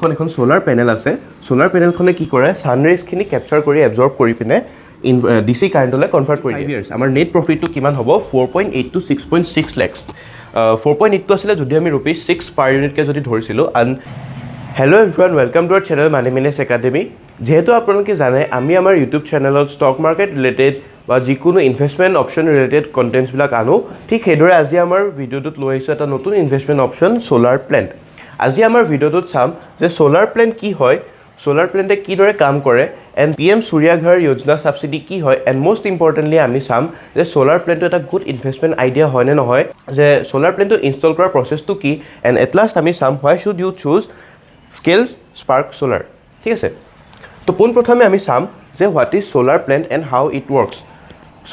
এখন solar panel আছে। Solar পেনেলখনে কি কৰে? ছানৰেজখিনি কেপচাৰ কৰি, এবজৰ্ব কৰি পিনে ইন ডিচি কাৰেণ্টলৈ কনভাৰ্ট কৰি 5 ইয়াৰ্ছ আমাৰ নেট প্ৰফিটটো কিমান হ'ব? 4.8 to 6.6 lakhs। 4.8টো আছিলে যদি আমি ৰুপিজ 6 পাৰ ইউনিটকৈ যদি ধৰিছিলোঁ। And hello everyone, welcome to our channel Money Manage Academy। যিহেতু আপোনালোকে জানে, আমি আমাৰ ইউটিউব চেনেলত ষ্টক মাৰ্কেট ৰিলেটেড বা যিকোনো ইনভেষ্টমেণ্ট অপশ্যন ৰিলেটেড কণ্টেণ্টছবিলাক আনো, ঠিক সেইদৰে আজি আমাৰ ভিডিঅ'টোত লৈ আহিছোঁ এটা নতুন ইনভেষ্টমেণ্ট অপশ্যন, ছ'লাৰ প্লেণ্ট। আজি আমাৰ ভিডিঅ'টোত চাম যে ছ'লাৰ প্লেণ্ট কি হয়, ছ'লাৰ প্লেণ্টে কিদৰে কাম কৰে এণ্ড পিএম সূৰ্যাঘৰ যোজনা ছাবচিডি কি হয়, এণ্ড মষ্ট ইম্পৰ্টেণ্টলি আমি চাম যে ছ'লাৰ প্লেণ্টটো এটা গুড ইনভেষ্টমেণ্ট আইডিয়া হয় নে নহয়, যে ছ'লাৰ প্লেণ্টটো ইনষ্টল কৰাৰ প্ৰচেছটো কি, এণ্ড এট লাষ্ট আমি চাম why should you choose Scale Spark Solar। ঠিক আছে, তো পোনপ্ৰথমে আমি চাম যে what is solar plant and how it works।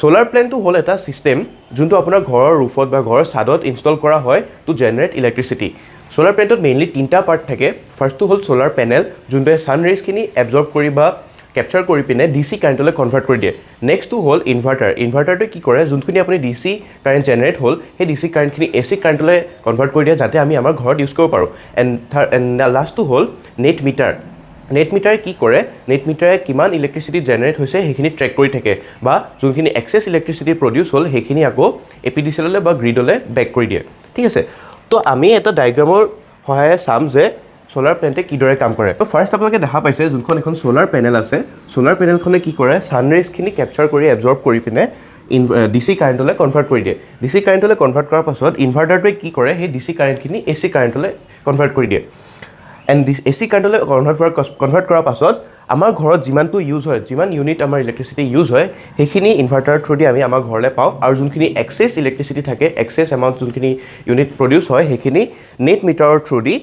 Solar প্লেণ্টটো হ'ল এটা ছিষ্টেম যোনটো আপোনাৰ ঘৰৰ ৰুফত বা ঘৰৰ ছাদত ইনষ্টল কৰা হয় টু জেনেৰেট ইলেক্ট্ৰিচিটি। ছ'লাৰ প্লেণ্টত মেইনলি তিনিটা পাৰ্ট থাকে। ফাৰ্ষ্টটো হ'ল ছ'লাৰ পেনেল, যোনটোৱে ছানৰেজখিনি এবজৰ্ব কৰি বা কেপচাৰ কৰি পিনে ডিচি কাৰেণ্টলৈ কনভাৰ্ট কৰি দিয়ে। নেক্সটটো হ'ল ইনভাৰ্টাৰ। ইনভাৰ্টাৰটোৱে কি কৰে? যোনখিনি আপুনি ডিচি কাৰেণ্ট জেনেৰেট হ'ল, সেই ডিচি কাৰেণ্টখিনি এ চি কাৰেণ্টলৈ কনভাৰ্ট কৰি দিয়ে, যাতে আমি আমাৰ ঘৰত ইউজ কৰিব পাৰোঁ। এণ্ড থাৰ্ড এণ্ড লাষ্টটো হ'ল নেট মিটাৰ। নেট মিটাৰে কি কৰে? নেট মিটাৰে কিমান ইলেক্ট্ৰিচিটি জেনেৰেট হৈছে সেইখিনি ট্ৰেক কৰি থাকে বা যোনখিনি এক্সেছ ইলেক্ট্ৰিচিটি প্ৰডিউচ হ'ল, সেইখিনি আকৌ এ পি ডি চি এললৈ বা গ্ৰীডলৈ বেক কৰি দিয়ে। ঠিক আছে, তো আমি এটা ডায়েগ্ৰামৰ সহায়ে চাম যে ছ'লাৰ প্লেণ্টে কিদৰে কাম কৰে। তো ফাৰ্ষ্ট আপোনালোকে দেখা পাইছে যোনখন এখন ছ'লাৰ পেনেল আছে। ছ'লাৰ পেনেলখনে কি কৰে? ছানৰেজখিনি কেপচাৰ কৰি, এবজৰ্ব কৰি পিনে ইন ডিচি কাৰেণ্টলৈ কনভাৰ্ট কৰি দিয়ে। ডিচি কাৰেণ্টলৈ কনভাৰ্ট কৰাৰ পাছত ইনভাৰ্টাৰটোৱে কি কৰে? সেই ডিচি কাৰেণ্টখিনি এ চি কাৰেণ্টলৈ কনভাৰ্ট কৰি দিয়ে। এণ্ড ডিছ এ চি কাৰেণ্টলৈ কনভাৰ্ট কৰাৰ পাছত আমাৰ ঘৰত যিমানটো ইউজ হয়, যিমান ইউনিট আমাৰ ইলেক্ট্ৰিচিটি ইউজ হয়, সেইখিনি ইনভাৰ্টাৰৰ থ্ৰুদি আমি আমাৰ ঘৰলৈ পাওঁ। আৰু যোনখিনি এক্সেছ ইলেক্ট্ৰিচিটি থাকে, এক্সেছ এমাউণ্ট যোনখিনি ইউনিট প্ৰডিউচ হয়, সেইখিনি নেট মিটাৰৰ থ্ৰুদি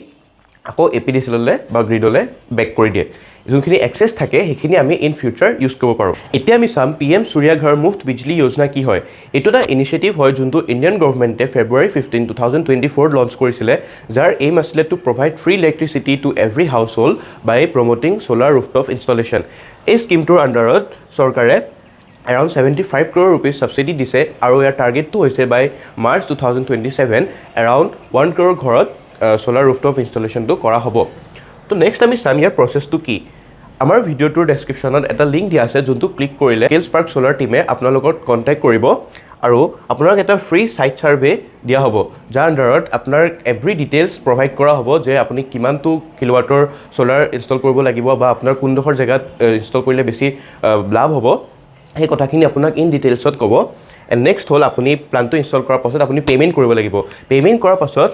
আকৌ এ পি ডি চি এললৈ বা গ্ৰীডলৈ বেক কৰি দিয়ে। যোনখিনি এক্সেছ থাকে, সেইখিনি আমি ইন ফিউচাৰ ইউজ কৰিব পাৰোঁ। এতিয়া আমি চাম পিএম সূৰ্যাঘৰ মুফ্ত বিজলী যোজনা কি হয়। এইটো এটা ইনিচিয়েটিভ হয় যোনটো ইণ্ডিয়ান গভমেণ্টে February 15, 2024ত লঞ্চ কৰিছিলে, যাৰ এইম আছিলে to provide free electricity to every household by promoting solar rooftop installation। এই স্কীমটোৰ আণ্ডাৰত চৰকাৰে around 75 crore rupees subsidy দিছে আৰু ইয়াৰ টাৰ্গেটটো হৈছে by March 2027 around 1 crore ঘৰত ছ'লাৰ ৰুফটপ ইনষ্টলেশ্যনটো কৰা হ'ব। তো নেক্সট আমি চাম ইয়াৰ প্ৰচেছটো কি। আমাৰ ভিডিঅ'টোৰ ডেছক্ৰিপশ্যনত এটা লিংক দিয়া আছে, যোনটো ক্লিক কৰিলে স্কেল স্পাৰ্ক ছ'লাৰ টীমে আপোনালোকক কণ্টেক্ট কৰিব আৰু আপোনাক এটা ফ্ৰী ছাইট ছাৰ্ভে দিয়া হ'ব, যাৰ আণ্ডাৰত আপোনাৰ এভৰি ডিটেইলছ প্ৰভাইড কৰা হ'ব যে আপুনি কিমানটো কিলোৱাটৰ ছ'লাৰ ইনষ্টল কৰিব লাগিব বা আপোনাৰ কোনডোখৰ জেগাত ইনষ্টল কৰিলে বেছি লাভ হ'ব, সেই কথাখিনি আপোনাক ইন ডিটেইলছত ক'ব। এণ্ড নেক্সট হ'ল আপুনি প্লানটো ইনষ্টল কৰাৰ পাছত আপুনি পে'মেণ্ট কৰিব লাগিব। পে'মেণ্ট কৰাৰ পাছত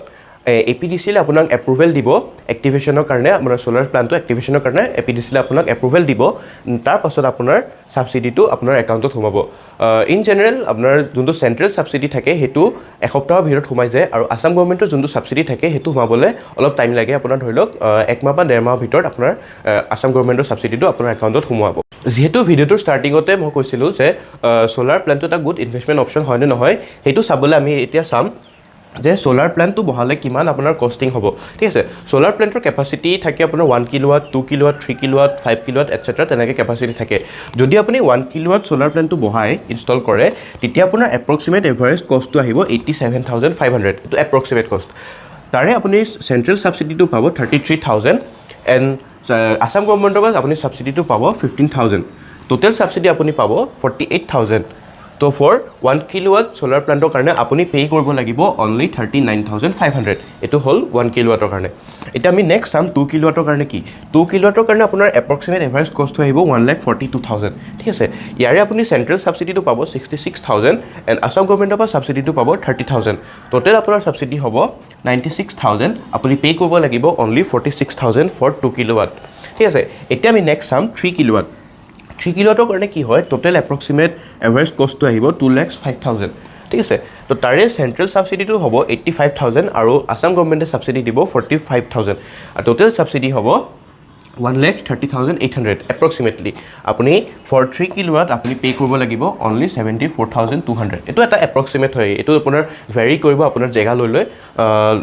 এ পি ডি চি এলে আপোনাক এপ্ৰুভেল দিব এক্টিভেশ্যনৰ কাৰণে। আপোনাৰ ছ'লাৰ প্লানটো এক্টিভেশ্যনৰ কাৰণে এ পি ডি চি এলে আপোনাক এপ্ৰুভেল দিব। তাৰ পাছত আপোনাৰ ছাবচিডিটো আপোনাৰ একাউণ্টত সোমাব। ইন জেনেৰেল আপোনাৰ যোনটো চেণ্ট্ৰেল ছাবচিডি থাকে, সেইটো এসপ্তাহৰ ভিতৰত সোমাই যায় আৰু আছাম গভৰ্ণমেণ্টৰ যোনটো ছাবচিডি থাকে, সেইটো সোমাবলৈ অলপ টাইম লাগে। আপোনাৰ ধৰি লওক এক মাহ বা ডেৰ মাহৰ ভিতৰত আপোনাৰ আছাম গভৰ্ণমেণ্টৰ ছাবচিডিটো আপোনাৰ একাউণ্টত সোমোৱাব। যিহেতু ভিডিঅ'টোৰ ষ্টাৰ্টিঙতে মই কৈছিলোঁ যে ছ'লাৰ প্লেনটো এটা গুড ইনভেষ্টমেণ্ট অপশ্যন হয়নে নহয়, সেইটো চাবলৈ আমি এতিয়া চাম যে ছ'লাৰ প্লেণ্টটো বহালে কিমান আপোনাৰ কষ্টিং হ'ব। ঠিক আছে, ছ'লাৰ প্লেণ্টৰ কেপাচিটি থাকে আপোনাৰ 1 kilowatt, 2 kilowatt, 3 kilowatt, 5 kilowatt, etcetera, তেনেকৈ কেপাচিটি থাকে। যদি আপুনি 1 কিলোৱাট ছ'লাৰ প্লেণ্টটো বহাই ইনষ্টল কৰে, তেতিয়া আপোনাৰ এপ্ৰক্সিমেট এভাৰেজ কষ্টটো আহিব 87,500। এইটো এপ্ৰক্সিমেট কষ্ট। তাৰে আপুনি চেণ্ট্ৰেল ছাবচিডিটো পাব 33,000 এণ্ড আছাম গভৰ্ণমেণ্টৰ পৰা আপুনি ছাবচিডিটো পাব 15,000। টোটেল ছাবচিডি আপুনি পাব 48,000। তো ফৰ 1 কিলোৱাট ছ'লাৰ প্লেণ্টৰ কাৰণে আপুনি পে' কৰিব লাগিব অনলি 39,500। এইটো হ'ল 1 কিলোৱাটৰ কাৰণে। এতিয়া আমি নেক্সট চাম 2 কিলোৱাটৰ কাৰণে কি। 2 কিলোৱাটৰ কাৰণে আপোনাৰ এপ্ৰক্সিমেট এভাৰেজ কষ্টটো আহিব 1,42,000। ঠিক আছে, ইয়াৰে আপুনি চেণ্ট্ৰেল ছাবচিডিটো পাব 66,000 এণ্ড আছাম গভৰ্ণমেণ্টৰ পৰা ছাবচিডিটো পাব 30,000। টোটেল আপোনাৰ ছাবচিডি হ'ব 96,000। আপুনি পে' কৰিব লাগিব only 46,000 for 2 kilowatt। ঠিক আছে, এতিয়া আমি নেক্সট চাম 3 কিলোৱাট। 3 কিলোৱাটৰ কাৰণে কি হয়? টোটেল এপ্ৰক্সিমেট এভাৰেজ কষ্টটো আহিব 2,05,000। ঠিক আছে, তো তাৰে চেণ্ট্ৰেল ছাবচিডিটো হ'ব 85,000 আৰু আছাম গভৰ্ণমেণ্টে ছাবচিডি দিব 45,000 আৰু টোটেল ছাবচিডি হ'ব 1,30,800 এপ্ৰক্সিমেটলি। আপুনি ফৰ 3 কিলোৱাট আপুনি পে' কৰিব লাগিব অনলি 74,200। এইটো এটা এপ্ৰক্সিমেট হয়, এইটো আপোনাৰ ভেৰি কৰিব আপোনাৰ জেগা লৈ লৈ।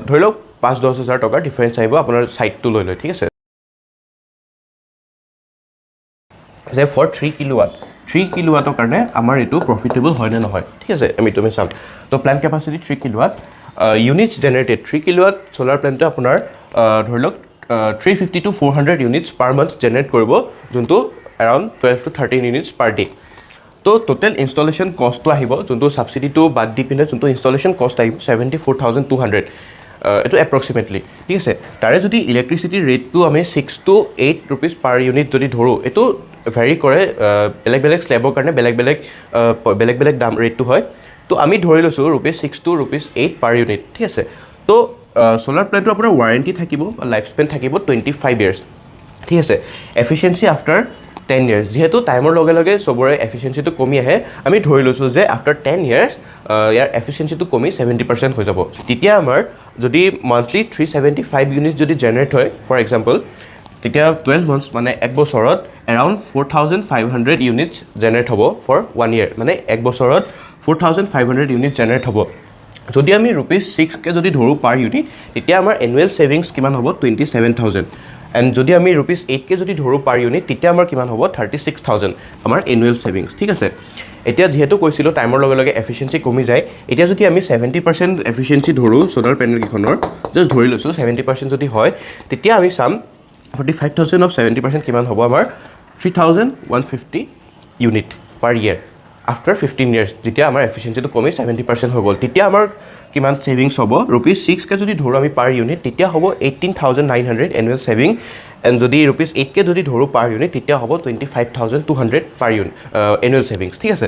ধৰি লওক 5-10 হাজাৰ টকাৰ ডিফাৰেঞ্চ আহিব আপোনাৰ ছাইটটো লৈ লৈ। ঠিক আছে, যে ফৰ 3 কিলোৱাট, 3 কিলোৱাটৰ কাৰণে আমাৰ এইটো প্ৰফিটেবল হয় নে নহয়। ঠিক আছে, আমি তুমি চাম। তো plant capacity 3 kilowatt, units generated, 3 kilowatt solar প্লেণ্টে আপোনাৰ ধৰি লওক 350 to 400 units per month generate কৰিব, যোনটো around 12 to 13 units per day। তো টোটেল ইনষ্টলেশ্যন কষ্টটো আহিব, যোনটো ছাবচিডিটো বাদ দি পিনে যোনটো ইনষ্টলেশ্যন কষ্ট আহিব, 74,200, এইটো এপ্ৰক্সিমেটলি, ঠিক আছে। তাৰে যদি ইলেক্ট্ৰিচিটিৰ ৰেটটো আমি 6 to 8 rupees per unit যদি ধৰোঁ, এইটো ভেৰি কৰে, বেলেগ বেলেগ শ্লেবৰ কাৰণে বেলেগ বেলেগ দাম ৰেটটো হয়। তো আমি ধৰি লৈছোঁ ₹6 to ₹8 per unit, ঠিক আছে। তো চ'লাৰ প্লেনটো আপোনাৰ ৱাৰেণ্টি থাকিব বা লাইফ স্পেন থাকিব 25 ইয়েৰ্ছ, ঠিক আছে। এফিচিয়েঞ্চি আফটাৰ 10 ইয়েৰ্ছ, যিহেতু টাইমৰ লগে লগে চবৰে এফিচিয়েঞ্চিটো কমি আহে, আমি ধৰি লৈছোঁ যে আফটাৰ 10 ইয়েৰ্ছ ইয়াৰ এফিচিয়েঞ্চিটো কমি 70% হৈ যাব। তেতিয়া আমাৰ যদি monthly 375 unit যদি জেনেৰেট হয়, ফৰ এক্সাম্পল, তেতিয়া 12 মান্থছ মানে এক বছৰত around 4500 units generate হ'ব ফৰ ওৱান ইয়েৰ, মানে এক বছৰত 4500 unit generate হ'ব। যদি আমি ৰুপিজ 6কৈ যদি ধৰোঁ পাৰ ইউনিট, তেতিয়া আমাৰ এনুৱেল ছেভিংছ কিমান হ'ব? 27,000। এণ্ড যদি আমি ৰুপিজ 8কৈ যদি ধৰোঁ পাৰ ইউনিট, তেতিয়া আমাৰ কিমান হ'ব? 36,000 আমাৰ এনুৱেল ছেভিংছ, ঠিক আছে। এতিয়া যিহেতু কৈছিলোঁ টাইমৰ লগে লগে এফিচিয়েঞ্চি কমি যায়, এতিয়া যদি আমি 70% এফিচিয়েঞ্চি ধৰোঁ চ'লাৰ পেনেলকেইখনৰ, জাষ্ট ধৰি লৈছোঁ 70% যদি হয়, তেতিয়া আমি চাম 45,000 of 70% কিমান হ'ব আমাৰ? 3150 unit per year after 15 years। যেতিয়া আমাৰ এফিচিয়েঞ্চিটো কমি 70% হৈ গ'ল, তেতিয়া আমাৰ কিমান ছেভিংছ হ'ব? ৰুপিজ 6কৈ যদি ধৰোঁ আমি পাৰ ইউনিট, তেতিয়া হ'ব 18,900 annual saving and যদি ৰুপিজ 8কৈ যদি ধৰোঁ পাৰ ইউনিট, তেতিয়া হ'ব 25,200 per unit annual savings, ঠিক আছে।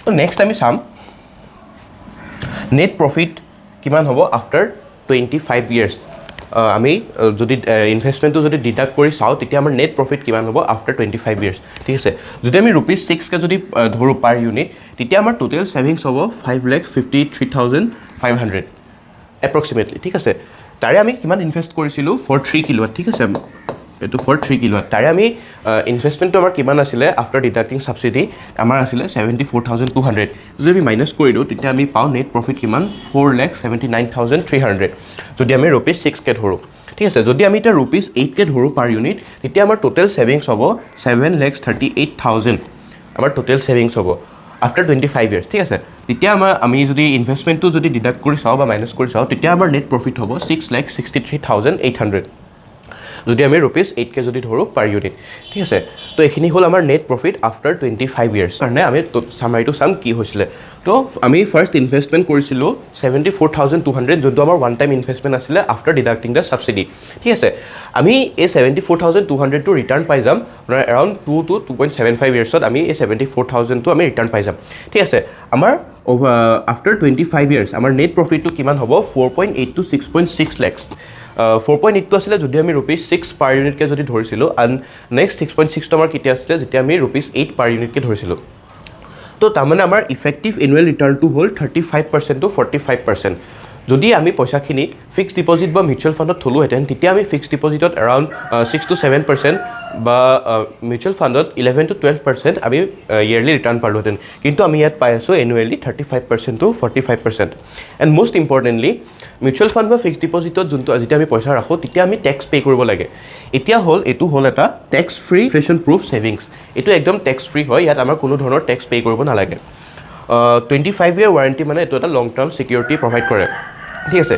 তো নেক্সট আমি চাম নেট প্ৰফিট কিমান হ'ব আফটাৰ 25 ইয়েৰ্ছ। আমি যদি ইনভেষ্টমেণ্টটো যদি ডিডাক্ট কৰি চাওঁ, তেতিয়া আমাৰ নেট প্ৰফিট কিমান হ'ব আফটাৰ 25 ইয়েৰ্ছ, ঠিক আছে। যদি আমি ৰুপিজ 6কৈ যদি ধৰোঁ পাৰ ইউনিট, তেতিয়া আমাৰ টোটেল ছেভিংছ হ'ব 5,53,500 approximately, ঠিক আছে। তাৰে আমি কিমান ইনভেষ্ট কৰিছিলোঁ? ফৰ 3 কিলোৱাট, ঠিক আছে, এইটো ফৰ 3 কিলোৱাট। তাৰে আমি ইনভেষ্টমেণ্টটো আমাৰ কিমান আছিলে আফটাৰ ডিডাক্টিং ছাবচিডি? আমাৰ আছিলে 74,200। যদি আমি মাইনাছ কৰি দিওঁ, তেতিয়া আমি পাওঁ নেট প্ৰফিট কিমান? 4,79,300, যদি আমি ৰুপিজ 6কৈ ধৰোঁ, ঠিক আছে। যদি আমি এতিয়া ৰুপিজ 8কৈ ধৰোঁ পাৰ ইউনিট, তেতিয়া আমাৰ টোটেল ছেভিংছ হ'ব 7,38,000, আমাৰ টোটেল ছেভিংছ হ'ব আফটাৰ 25 ইয়েৰ্ছ, ঠিক আছে। তেতিয়া আমি যদি ইনভেষ্টমেণ্টটো যদি ডিডাক্ট কৰি চাওঁ বা মাইনাছ কৰি চাওঁ, তেতিয়া আমাৰ নেট প্ৰফিট হ'ব 6,63,800, যদি আমি ৰুপিজ 8কৈ যদি ধৰোঁ পাৰ ইউনিট, ঠিক আছে। তো এইখিনি হ'ল আমাৰ net profit after 25 years। কাৰণে আমি চামাৰিটো চাম কি হৈছিলে। তো আমি ফাৰ্ষ্ট ইনভেষ্টমেণ্ট কৰিছিলোঁ 74,200, যোনটো আমাৰ ওৱান টাইম ইনভেষ্টমেণ্ট আছিলে আফটাৰ ডিডাক্টিং the subsidy, ঠিক আছে। আমি এই 74,200টো ৰিটাৰ্ণ পাই যাম আপোনাৰ around 2 to 2.75 ইয়েৰ্ছত। আমি এই 74,000টো আমি ৰিটাৰ্ণ পাই যাম, ঠিক আছে। আমাৰ আফটাৰ 25 ইয়েৰ্ছ আমাৰ নেট প্ৰফিটটো কিমান হ'ব? 4.8 to 6.6 lakhs। 4.8টো আছিলে যদি আমি ৰুপিজ 6 পাৰ ইউনিটকৈ যদি ধৰিছিলোঁ, এণ্ড নেক্সট 6.6টো আমাৰ কেতিয়া আছিলে? যেতিয়া আমি ৰুপিজ 8 পাৰ ইউনিটকৈ ধৰিছিলোঁ। তো তাৰমানে আমাৰ ইফেক্টিভ এনুৱেল ৰিটাৰ্ণটো হ'ল 35% to 45%। যদি আমি পইচাখিনি ফিক্সড ডিপ'জিট বা মিউচুৱেল ফাণ্ডত থ'লোহেঁতেন, তেতিয়া আমি ফিক্সড ডিপ'জিটত এৰাউণ্ড 6 টু 7% বা মিউচুৱেল ফাণ্ডত 11 টু 12% আমি ইয়েৰলি ৰিটাৰ্ণ পালোহেঁতেন। কিন্তু আমি ইয়াত পাই আছোঁ annually 35% to 45%। And most importantly, mutual fund বা ফিক্সড ডিপ'জিটত যোনটো যেতিয়া আমি পইচা ৰাখোঁ, তেতিয়া আমি টেক্স পে' কৰিব লাগে। এতিয়া হ'ল এইটো হ'ল এটা tax free, inflation proof savings। এইটো একদম টেক্স ফ্ৰী হয়, ইয়াত আমাৰ কোনো ধৰণৰ টেক্স পে' কৰিব নালাগে। 25 ইয়েৰ ৱাৰেণ্টি, মানে এইটো এটা লং টাৰ্ম ছিকিউৰিটি প্ৰভাইড কৰে, ঠিক আছে।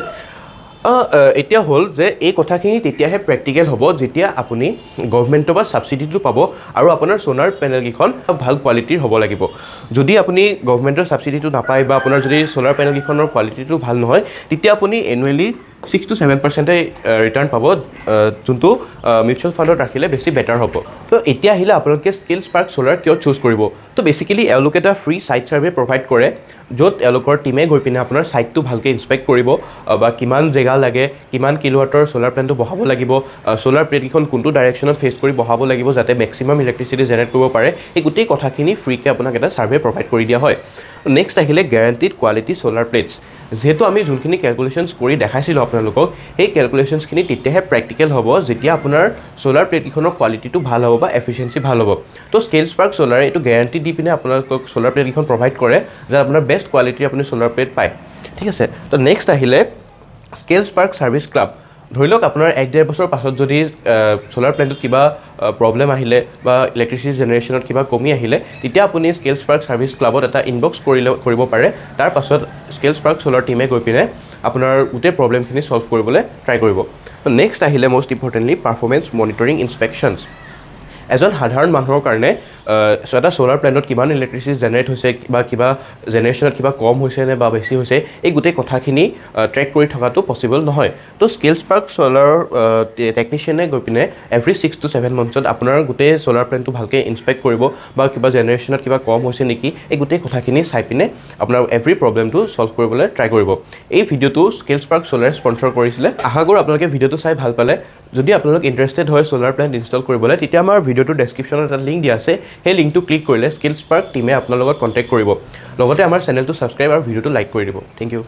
এতিয়া হ'ল যে এই কথাখিনি তেতিয়াহে প্ৰেক্টিকেল হ'ব যেতিয়া আপুনি গভমেণ্টৰ পৰা ছাবচিডিটো পাব আৰু আপোনাৰ চ'লাৰ পেনেলকেইখন ভাল কোৱালিটিৰ হ'ব লাগিব। যদি আপুনি গভমেণ্টৰ ছাবচিডিটো নাপায় বা আপোনাৰ যদি চ'লাৰ পেনেলকেইখনৰ কোৱালিটিটো ভাল নহয়, তেতিয়া আপুনি এনুৱেলি 6 টু 7%ে ৰিটাৰ্ণ পাব, যোনটো মিউচুৱেল ফাণ্ডত ৰাখিলে বেছি বেটাৰ হ'ব। তো এতিয়া আহিলে আপোনালোকে স্কেল স্পাৰ্ক চ'লাৰ কিয় চুজ কৰিব? তো বেচিকেলি এওঁলোকে এটা ফ্ৰী ছাইট ছাৰ্ভে প্ৰভাইড কৰে, য'ত এওঁলোকৰ টীমে গৈ পিনে আপোনাৰ ছাইটটো ভালকৈ ইনস্পেক্ট কৰিব বা কিমান জেগা লাগে, কিমান কিলোৱাটৰ চ'লাৰ প্লেনটো বহাব লাগিব, চ'লাৰ প্লেটকেইখন কোনটো ডাইৰেকশ্যনত ফেচ কৰি বহাব লাগিব যাতে মেক্সিমাম ইলেক্ট্ৰিচিটি জেনেৰেট কৰিব পাৰে, এই গোটেই কথাখিনি ফ্ৰীকৈ আপোনাক এটা ছাৰ্ভে প্ৰভাইড কৰি দিয়া হয়। নেক্সট আহিলে গেৰাণ্টিড কোৱালিটি চ'লাৰ প্লেটছ। যিহেতু আমি যোনখিনি কেলকুলেশ্যনছ কৰি দেখাইছিলোঁ আপোনালোকক, সেই কেলকুলেশ্যনছখিনি তেতিয়াহে প্ৰেক্টিকেল হ'ব যেতিয়া আপোনাৰ চ'লাৰ প্লেটকেইখনৰ কোৱালিটিটো ভাল হ'ব বা এফিচিয়েঞ্চি ভাল হ'ব। তো স্কেল স্পাৰ্ক চ'লাৰে এইটো গেৰাণ্টি দি পিনে আপোনালোকক চ'লাৰ প্লেটকেইখন প্ৰভাইড কৰে যে আপোনাৰ বেষ্ট কোৱালিটিৰ আপুনি চ'লাৰ প্লেট পায়, ঠিক আছে। তো নেক্সট আহিলে স্কেল স্পাৰ্ক ছাৰ্ভিচ ক্লাব। ধৰি লওক আপোনাৰ এক ডেৰ বছৰ পাছত যদি চ'লাৰ প্লেণ্টত কিবা প্ৰব্লেম আহিলে বা ইলেক্ট্ৰিচিটি জেনেৰেশ্যনত কিবা কমি আহিলে, তেতিয়া আপুনি স্কেল স্পাৰ্ক ছাৰ্ভিচ ক্লাবত এটা ইনবক্স কৰিলে কৰিব পাৰে। তাৰ পাছত স্কেল স্পাৰ্ক চ'লাৰ টীমে গৈ পিনে আপোনাৰ গোটেই প্ৰব্লেমখিনি ছল্ভ কৰিবলৈ ট্ৰাই কৰিব। নেক্সট আহিলে most importantly performance monitoring, inspections। এজন সাধাৰণ মানুহৰ কাৰণে এটা ছ'লাৰ প্লেণ্টত কিমান ইলেক্ট্ৰিচিটি জেনেৰেট হৈছে বা কিবা জেনেৰেশ্যনত কিবা কম হৈছে নে বা বেছি হৈছে, এই গোটেই কথাখিনি ট্ৰেক কৰি থকাটো পচিবল নহয়। তো স্কেল স্পাৰ্ক ছ'লাৰৰ টেকনিচিয়ানে গৈ পিনে এভৰি 6 টু 7 মান্থছত আপোনাৰ গোটেই ছ'লাৰ প্লেণ্টটো ভালকৈ ইনস্পেক্ট কৰিব বা কিবা জেনেৰেশ্যনত কিবা কম হৈছে নেকি, এই গোটেই কথাখিনি চাই পিনে আপোনাৰ এভৰি প্ৰব্লেমটো ছল্ভ কৰিবলৈ ট্ৰাই কৰিব। এই ভিডিঅ'টো স্কেল স্পাৰ্ক ছ'লাৰে স্পনচৰ কৰিছিলে। আশা কৰোঁ আপোনালোকে ভিডিঅ'টো চাই ভাল পালে। যদি আপোনালোক ইণ্টাৰেষ্টেড হয় ছ'লাৰ প্লেণ্ট ইনষ্টল কৰিবলৈ, তেতিয়া আমাৰ ভিডিঅ'টোৰ ডেছক্ৰিপশ্যনত এটা লিংক দিয়া আছে। সেই লিংকটো ক্লিক কৰিলে স্কিল স্পাৰ্ক টীমে আপোনাৰ লগত কণ্টেক্ট কৰিব। লগতে আমাৰ চেনেলটো ছাবস্ক্ৰাইব আৰু ভিডিঅ'টো লাইক কৰি দিব। Thank you.